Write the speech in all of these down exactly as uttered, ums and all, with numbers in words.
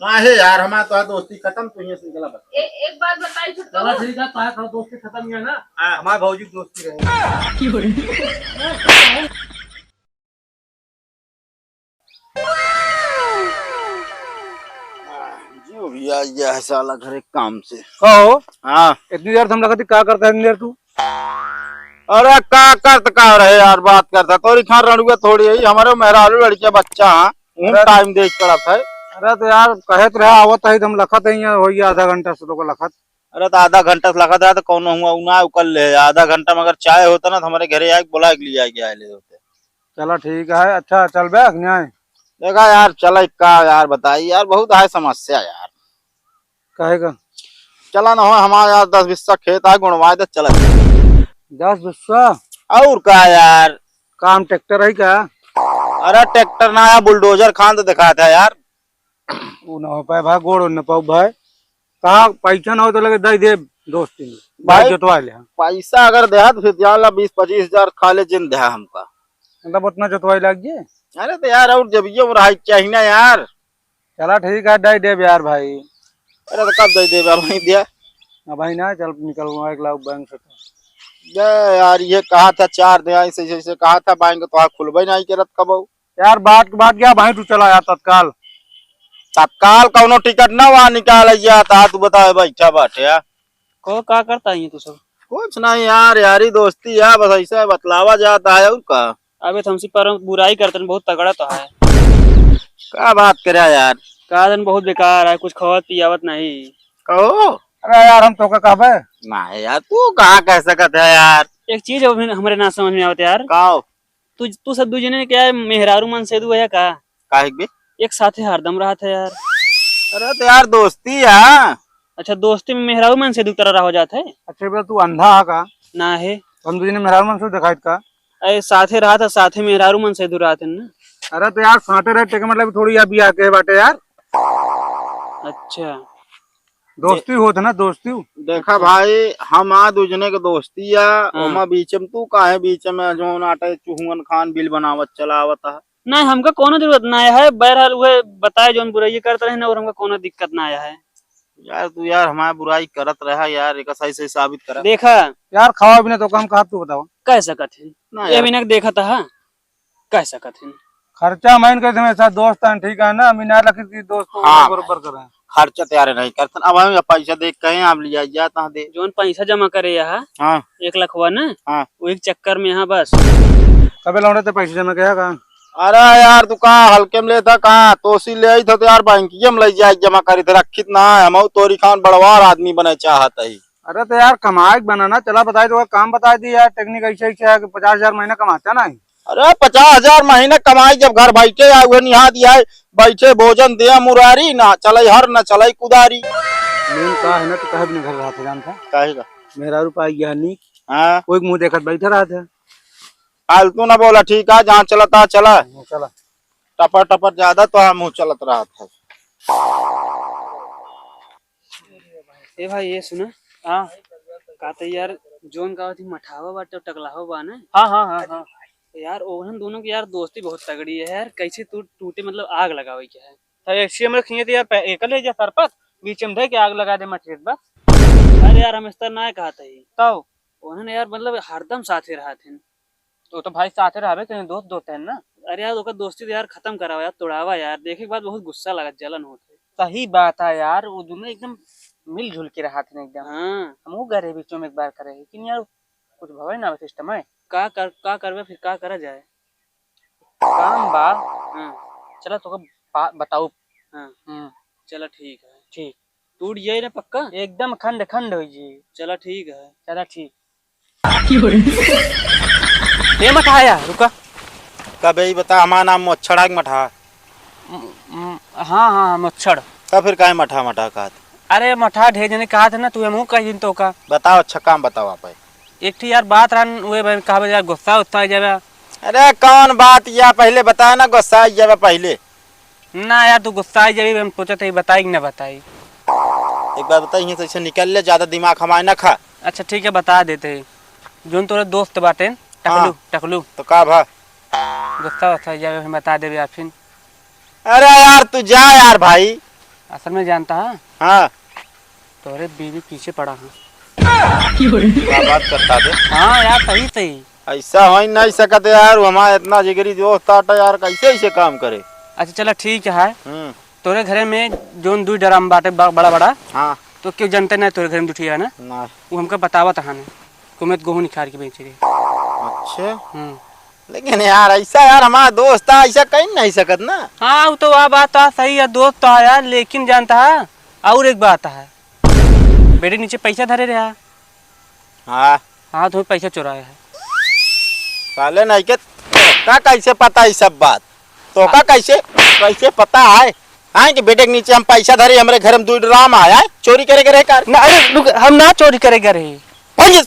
काहे यार, हमार तो दोस्ती खतम, तू यहाँ से निकला बस। ए-, एक बात बताई छोटका चला बा। ठीक है, तार दोस्ती खतम ही है ना। हाँ। हमार भौजी की दोस्ती रहे। जो भी आ गया है साला घरे काम से। कहो। हाँ। इतनी देर से हम लखत ही का करता है इतनी देर तू? अरे का करत का रहे यार, बात करता। तोरी खान रणुआ थोड़ी है, हमारे मेहरारू लड़के बच्चा है, उन अरे टाइम देख करत है। अरे तो यार कहत रहे आवत है, हम लखत है यहाँ, हो गया आधा घंटा से तो लखत। अरे तो आधा घंटा से लखत रहा तो कौन हुआ, उ ना उकल ले। आधा घंटा में अगर चाय होता ना तो हमारे घरे आके बुला के ले आके आए ले होते। चला ठीक है, अच्छा चल बे न्याय। देखा यार, चला का यार बताई यार, बहुत है समस्या यार। काहे का? चला ना हो, हमारे यार दस बीस खेत है, गुणवाए दे, चला। दस बीस? और का यार? काम ट्रैक्टर है का? अरे ट्रैक्टर ना है, बुलडोजर खान तो दिखाता है यार। वो ना हो पाए भाई, गोड़ न पाऊ भाई। कहा पैसा ना हो तो लगे दे दे दोस्ती में। भाई, भाई जोतवा ले। पैसा अगर देहा तो फिर जान ला बीस पच्चीस हजार खाले जिन देहा हमका। मतलब उतना जोतवाई लाग गए? अरे तो यार और जब ये रहा चाहिए ना यार। चला ठीक है, दे देब यार भाई। अरे तो कब दे देबे भाई दिया? अब भाई ना, चल निकल वहाँ एक लाख बैंक से। दे यार, ये कहा था चार दिन ऐसे जैसे कहा था बैंक तो खुलबे नहीं करत कबो। यार बात के बात क्या भाई, तू चला यार तत्काल। तत्काल कौनो टिकट ना वहाँ निकाल जाता, तू बतावे बैठा बाटे यार। को का करता है तू सब? कुछ नहीं यार, यारी दोस्ती है बस, ऐसे बतलावा जाता है और का। अबे तो हमसे पर बुराई करते हैं, बहुत तगड़ा तो है। का बात करे यार? का दिन बहुत बेकार है, कुछ खवात पियावत नहीं। कहो। अरे यार हम तोका कहबे। ना यार, तू कहाँ कह सकत है यार? एक चीज अभी हमरे ना समझ में आवत यार। का? तू, तू सब दू जने क्या है, मेहरारू मन से दू है का? काहे के बे? एक साथे हरदम रहत है यार। अरे तो यार दोस्ती है। अच्छा, दोस्ती में मेहरारू मन से दू तरह हो जात है। अच्छा बे, तू अंधा है का? ना है। हम दू जने मेहरारू मन से देखाइत का? अरे साथे रहत है, साथे मेहरारू मन से दू रहत है ना। अरे तो यार साथे रहे, तेके मतलब थोड़ी या बियाह के बाटे यार। अच्छा। दोस्ती होत है ना, दोस्ती। देखा भाई, हम आ दू जने के दोस्ती या, हाँ। ओमा बीच में तू काहे बीच में जौन आटे चुहुअन खान बिल बनावत चलावत है? नहीं, हमका कोनो जरूरत नहीं है। बहरहाल उहे बताए जौन बुराई करत रहे ना, और हमका कोनो दिक्कत नहीं है। यार तू यार हमार बुराई करत रहा यार, एक सही सही साबित करा। देखा। यार खावा बिना तो काम कहा तू बताओ। कह सकत है। ना ये यार। बिना देखत है। कह सकत हन। खर्चा मैं कहते हैं, ऐसा दोस्त हैं, ठीक है ना, हम इनार रखी थी दोस्त को हाँ। बरोबर करें। खर्चा तैयार नहीं करते, अब हम पैसा देख कहे आप लिया जाता दे। जोन पैसा जमा करे यहाँ, हाँ। एक लाख हुआ ना, हाँ। वो एक चक्कर में यहाँ बस। कबे लौटे ते पैसा जमा किया का? अरे यार, तू का हल्के में लेता का? तोसी ले आई था तो यार, बैंकिया में ले जाए जमा करी थे, रखित ना है, हम तोरी खान बड़वार आदमी बने चाहत है। अरे तो यार, कमाए के बनाना, चला बताई तो, काम बताई दी यार, टेक्निक ऐसे ऐसे है कि पचास हजार महीना कमाता ना है। अरे पचास हजार महीना कमाई, जब घर बैठे आए, उहे निहा दिया है, बैठे भोजन दे मुरारी, ना चले हर, ना चले कुदारी। मेन का है ना, तो कहे भी नहीं घर रहते जानता। काहे का? मेहरारू पाई गया नीक। हाँ। कोई मुंह देखत बैठे रहते हैं। फालतू ना बोला, ठीक है, जहाँ चलता चला। हाँ, चला। टपर टपर ज्यादा तो हम मुंह चलत रहत है। ए भाई, ये सुना। हाँ। का तो यार, जोन का होती मठावा बाटे, टकलावा बा ना? हाँ, हाँ, हाँ, हाँ। यार, ओहन दोनों की यार दोस्ती बहुत तगड़ी है यार, कैसे टूट, टूटे, मतलब आग लगावे के है। तो ऐसे में रखिए तो यार, पै-, एक ले जा सरपत, बीच में धे के आग लगा दे मठेत बा। अरे यार, हम इस तरह ना कहा था ही। तब? ओहन यार, मतलब हरदम साथे रहत हैं। वो तो भाई साथे रहबे करें, दोस्त दोस्त है ना। अरे यार, ओकर दोस्ती तो यार खत्म करावा यार, तोड़ावा यार, देखे के बाद बहुत गुस्सा लगा, जलन होत है। सही बात है यार, वो दोनों एकदम मिलजुल के रहत हैं एकदम। हाँ। हमहू गए रहे बीचों में एक बार करे, लेकिन यार कुछ भवे ना सिस्टम है। का कर, का करबे फिर, का करा जाए? काम बा। हाँ। चला तोके बा-, बताऊ। हाँ। हम्म। चला ठीक है। ठीक। टूट जाए ना पक्का? एकदम खंड खंड हो जी। चला ठीक है। चला ठीक। ए मठाया, रुका। कबे ई बता, हमार नाम मोच्छड़ है कि मठा? म-, म-, हाँ, हाँ, हाँ, मोच्छड़। तो फिर काहे मठा मठा कहत? अरे मठा ढेर जने कहत है ना, तू हमहू कह दिन तो का। बताओ, अच्छा काम बताओ आप। एक ठी यार बात रहन, उहे बहन कहबे यार गुस्सा उस्सा आ जावे। अरे कौन बात या पहले बताए ना, गुस्सा आ जावे पहले। ना यार, तू गुस्सा आ जावे, हम सोचत है बताई कि ना बताई। एक बात बताई, यहीं से ऐसे निकल ले, ज्यादा दिमाग हमारे ना खा। अच्छा ठीक है, बता देते हैं। जोन तोरे दोस्त बाटे, टकलू, हाँ। टकलू। तो का भा? गुस्सा उस्सा आ जावे, हम बता देबे यार फिर। अरे यार, तू जा यार भाई। असल में जानता है, हाँ। तोरे बीवी पीछे पड़ा है। क्या बात करता बे? हाँ यार, सही सही। ऐसा हो ही नहीं सकत यार, वो हमारा इतना जिगरी दोस्त आटा यार, कैसे ऐसे काम करे? अच्छा चला ठीक है। हम्म। तोरे घरे में जोन दुई ड्राम बाटे ब-, बड़ा बड़ा। हाँ। तो केहू जानते ना तोरे घरे में दुठिया है ना? ना। वो हमका बतावत हन। कुमेत गोहूँ निखार के बेचे रहे। अच्छा। हम्म। लेकिन यार ऐसा यार हमारा दोस्त था, ऐसा कहीं नहीं सकत ना। हाँ, वो तो वह बात तो सही है, दोस्त तो है यार, लेकिन जानता है और एक बात है, बेटे नीचे पैसा धरे रहा। हाँ। हाँ, तो पैसा चुराया है। साले नहीं के तोका कैसे पता है सब बात? तोका कैसे, कैसे पता है? हाँ, कि बेटे के नीचे हम पैसा धरे, हमरे घर में दुई ड्राम आया है, चोरी करे के रहे कार? ना, अरे रुक, हम ना चोरी करे के रहे। भाई,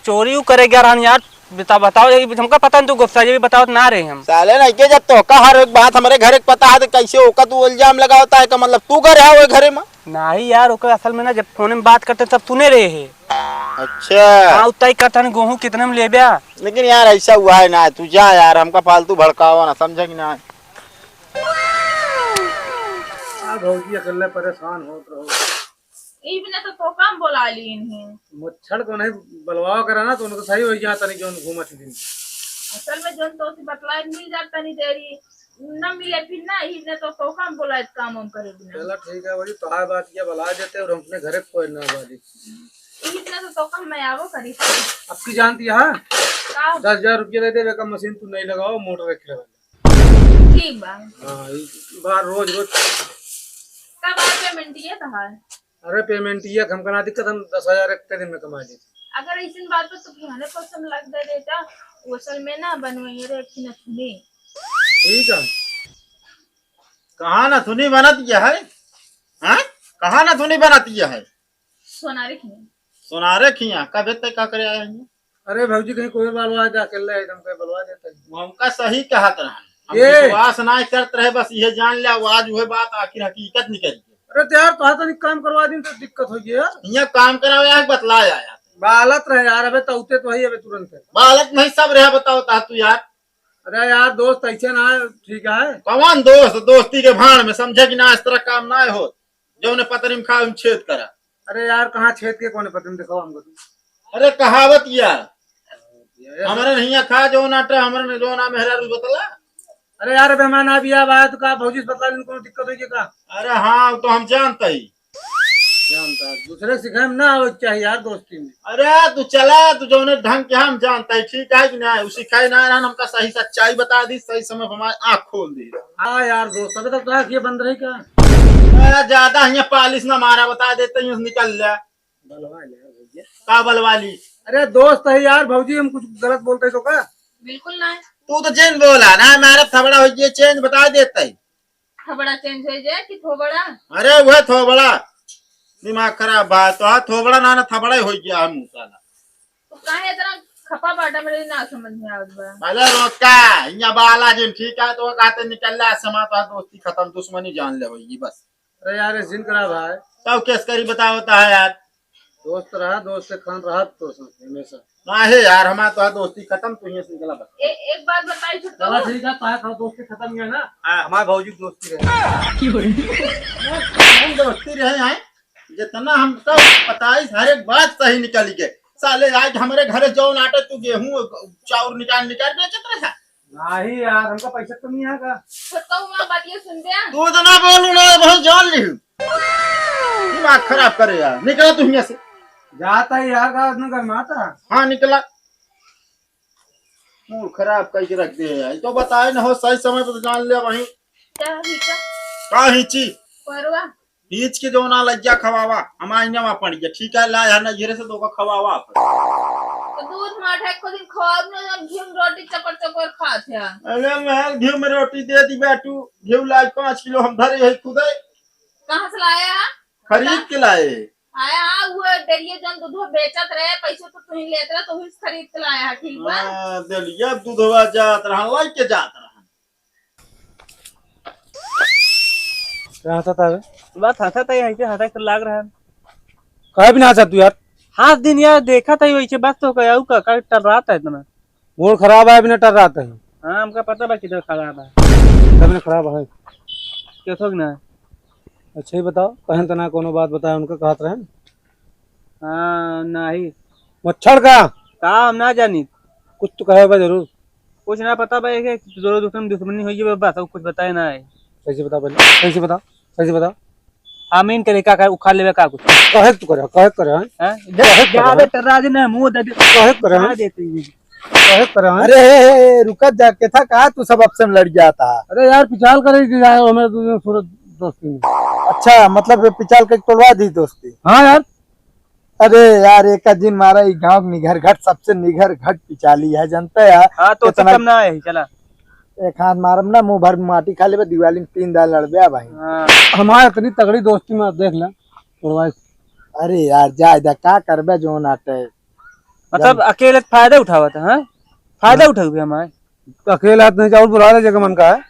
चोरी उ करे के रहन यार, बता, बताओ, ये भी हमका पता नहीं, तू गुस्सा, ये भी बताओ ना रहे हम। साले नहीं के, जब तोका हर एक बात हमरे घर के पता है, तो कैसे ओका तू इल्जाम लगावता है? का मतलब तू करे है वो घरे में? नहीं यार, ओकर असल में ना, जब फोन में बात करते तब सुने रहे है। अच्छा। हाँ, उतना ही कहता नहीं, गोहूँ कितने में लेब्या? लेकिन यार ऐसा हुआ है ना, तू जा यार, हमका फालतू भड़कावा ना, समझे कि ना? आ भौजी अकेले परेशान होत रहो। ई बिना तो तोका हम बोला ली इन्हें। मच्छर को नहीं बलवावा करा ना, तो उनको सही हो गया तनी, जोन घूमत दिन। असल में जोन तो से बतलाए मिल जात तनी देरी, न मिले फिर ना, ई ने तो तोका हम बोला काम हम करे बिना। चला ठीक है भाई, तोहार बात किया बला देते और हम अपने घरे कोई ना बाजी। ई ने तो तोका हम मैं आवो करी। अब की जानती है? का? दस हजार रुपया दे दे, बेका मशीन तू नहीं लगाओ, मोटर रख ले। ठीक बा। हाँ, ई बार रोज रोज। कब आ पेमेंट ये तोहार? अरे पेमेंट ये हमका ना दिक्कत, हम दस हजार एक दिन में कमा लेते। अगर ऐसी बात हो तो बिहाने पर हम लग दे देता, वो असल में ना बनवाइए रे, एक नथुनी। ठीक है। कहाँ नथुनी बनत ये है? हाँ? कहाँ नथुनी बनत ये है? सोनारे खिया। सोनारे खिया? कबे तक का करे आए हैं? अरे भौजी, कहीं कोई बलवा दे, अकेले एकदम कोई बलवा देता है। वो हमका सही कहत रहन। हम ये विश्वास ना करत रहे, बस ये जान ले, वो आज वह बात आखिर हकीकत निकल गई। अरे तो यार, तोहार तनिक काम करवा दिन तो दिक्कत हो गई यार। यहाँ काम करावे, यहाँ बतला आया। बालत रहे यार, अबे तौते तो है, अबे तुरंत है। बालत नहीं सब रहे, बताओ ता तू यार। अरे यार, दोस्त ऐसे ना ठीक है। कौन दोस्त? दोस्ती के भाड़ में, समझे कि ना, इस तरह काम ना हो। जौने पतरी में खा, उन छेद करा। अरे यार, कहाँ छेद के, कौन पतरी में दिखाओ हमको तुम? अरे कहावत यार, ये हमरे नहीं खा जो ना टे, हमरे में जो ना मेहरारू बतला। अरे यार, अबे हमारा ना बिया बा, तो का भौजी से बतला लेन, कोनो दिक्कत होई का? अरे हाँ, तो हम जानते ही। जानता है, दूसरे से सिखाए में ना हो चाहिए यार दोस्ती में। अरे तू चला, तू जौने ढंग के हम जानते ही, ठीक है कि ना? उ सिखाए ना रहन, हमका सही सच्चाई बता दी, सही समय पर हमारी आँख खोल दी। हाँ यार दोस्त, अबे तक तो आँख ये बंद रही का? अरे ज्यादा हियाँ पालिश ना मारा, बता देते ही निकल जा। बलवा ले यार भैया। का बलवा ली? अरे दोस्त है यार, भौजी हम कुछ गलत बोलते तो का? बिल्कुल ना। तू तो जेन बोला ना, मारा थबड़ा हो गया, चेंज बता देता है। थबड़ा चेंज हो जाए कि थोबड़ा? अरे वह थोबड़ा, दिमाग खराब बा तो, हाँ, थोबड़ा ना, ना थबड़ा ही हो गया हम साला। तो काहे इतना खपा बाटा, मेरे ना समझ में आवत बा। पहले रोका, इहाँ बाला जिन ठीक है तो कहते निकल ले, आज से हमारा दोस्ती खत्म, दुश्मनी जान ले होई बस। अरे यार, ये जिन करा भाई। तब केस करी बताओ ता है यार। दोस्त रहा, दोस्त के खान रहा तो साथ हमेशा। काहे यार, हमार तो दोस्ती खत्म, तू यहाँ से निकला बस। ए-, एक बात बताई छुटका चला बा। ठीक है, ताकि हम दोस्ती खत्म ही है ना, हाँ। हमार भौजी की दोस्ती रहे। हम दोस्ती रहे हैं, जितना हमका बताई हर एक बात सही निकल गए। साले आज हमरे घरे जौन आटे तू गेहूं चाउर निकाल निकाल बेचत रहा। नहीं यार, हमका पैसा तो नहीं आएगा। छोटका हुआ बात ये सुन दे। तू तो ना बोलू ना, बहुत जान ली। दिमाग खराब करे यार, निकला तू यहाँ से। जाता है यार, का इतना गरमाता। हाँ निकला। मूड खराब करके रख दे यार, तो बताए ना हो सही समय पर जान ले वहीं। क्या हिचा? का हिची? परवा। हीच के जो ना लज्जा खवावा, हम आई ना पड़ गया, ठीक है, ला यहाँ ना घेरे से तो का खवावा आप। तो दूध माठा को दिन खवाब ना, जब घी में रोटी चपर चपर खात है। अरे मैं घी में रोटी दे दी बेटू, घी लाज पाँच किलो हम धरे है खुदे। कहाँ से लाया है? खरीद के लाए। आया हाँ, वो डेरिया जौन दूधवा बेचत रहे, पैसे तो तुही लेत रहे, तो उही से खरीद के लाया है, ठीक बा? हाँ, डेरिया दूधवा जात रहा, लाई के जात रहा। क्या हंसत है बे? बस हंसत है, ऐसे हंसा के लाग रहा है। काहे भी ना हंसत तू यार? हाथ दिन यार देखा था वैसे, बस तो कहे, आऊ का, का टर्रात है इतना? मूड खराब है, बिना टर्रात है। हाँ, हमका पता बा किधर खराब है। तब ना खराब है। क्या थोक ना? अच्छा ही बताओ, कहें तो ना कोनो बात बताए उनका कहत रहेन। हाँ, नाही। मच्छर का? का हम ना जानी। कुछ तो कहे बा जरूर। कुछ ना पता बा, एक, एक दोनों दुश्मन, दुश्मनी होई बा, बस और कुछ बताए ना है। कैसे बता पहले, कैसे बता, कैसे बता। आमीन करे का, का उखाड़ लेवे का कुछ? कहे तू करे, कहे करे, हैं? हैं? कहे करे, जा बे, हैं? तेरा दिन है, मुंह दे दे। कहे करे, हैं? दे तू। कहे करे, हैं? अरे, हे, हे, हे, रुकत जा, के था, कहा तू सब आपसे लड़ गया था? अरे यार, पिछाल करे कि यार, हमें तुझे सूरत दोस्ती में। अच्छा, मतलब ये पिछाल के तोड़वा दी दोस्ती? हाँ यार। अरे यार, एक दिन मारा ई गाँव के निघर घट, सबसे निघर घट पिछाली है, जानते हैं? हाँ, तो कितना कम ना है, चला। एक हाथ मारम ना, मुंह भर माटी खा लेबे, दिवाली में तीन दाल लड़बे आ भाई। हाँ। हमारे इतनी तगड़ी दोस्ती में देख ले, तोड़वाई। अरे यार, जाए दे, का करबे जो नाटे। मतलब, जान- अकेले फायदा उठावत है, हाँ? फायदा हाँ। उठावे हमारे। अकेले हाथ नहीं जाओ, बुला ले जगह मन का है।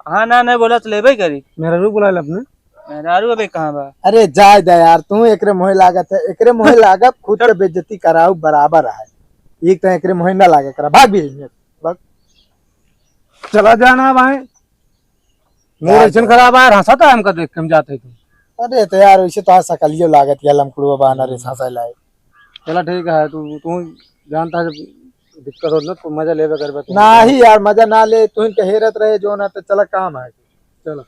हाँ, ना, नहीं बोला तो लेबे ही करी। मेहरारू बुला ले अपने। मेहरारू अबे कहाँ बा? अरे जाए दे यार, तू एकरे मोहे लागत है, एकरे मोहे लागब, खुद के बेइज्जती कराऊ बराबर है। एक तो एकरे मोहे ना लागे करा, भाग भी यहीं, भाग। चला जाना भाई। मोर ऐसन खराब है, हंसा था हमका देख के हम जाते तो। अरे तो यार, वैसे तो आज सकलियो लागत है, लमकुड़वा बहाना रे हंसा लाए। चला ठीक है, तू, तू जानता है जब दिक्कत हो ना, तो मजा लेबे करबे तू। नाही यार, मजा ना ले, तू इनके हेरत रहे जो ना, तो चला काम है। चला।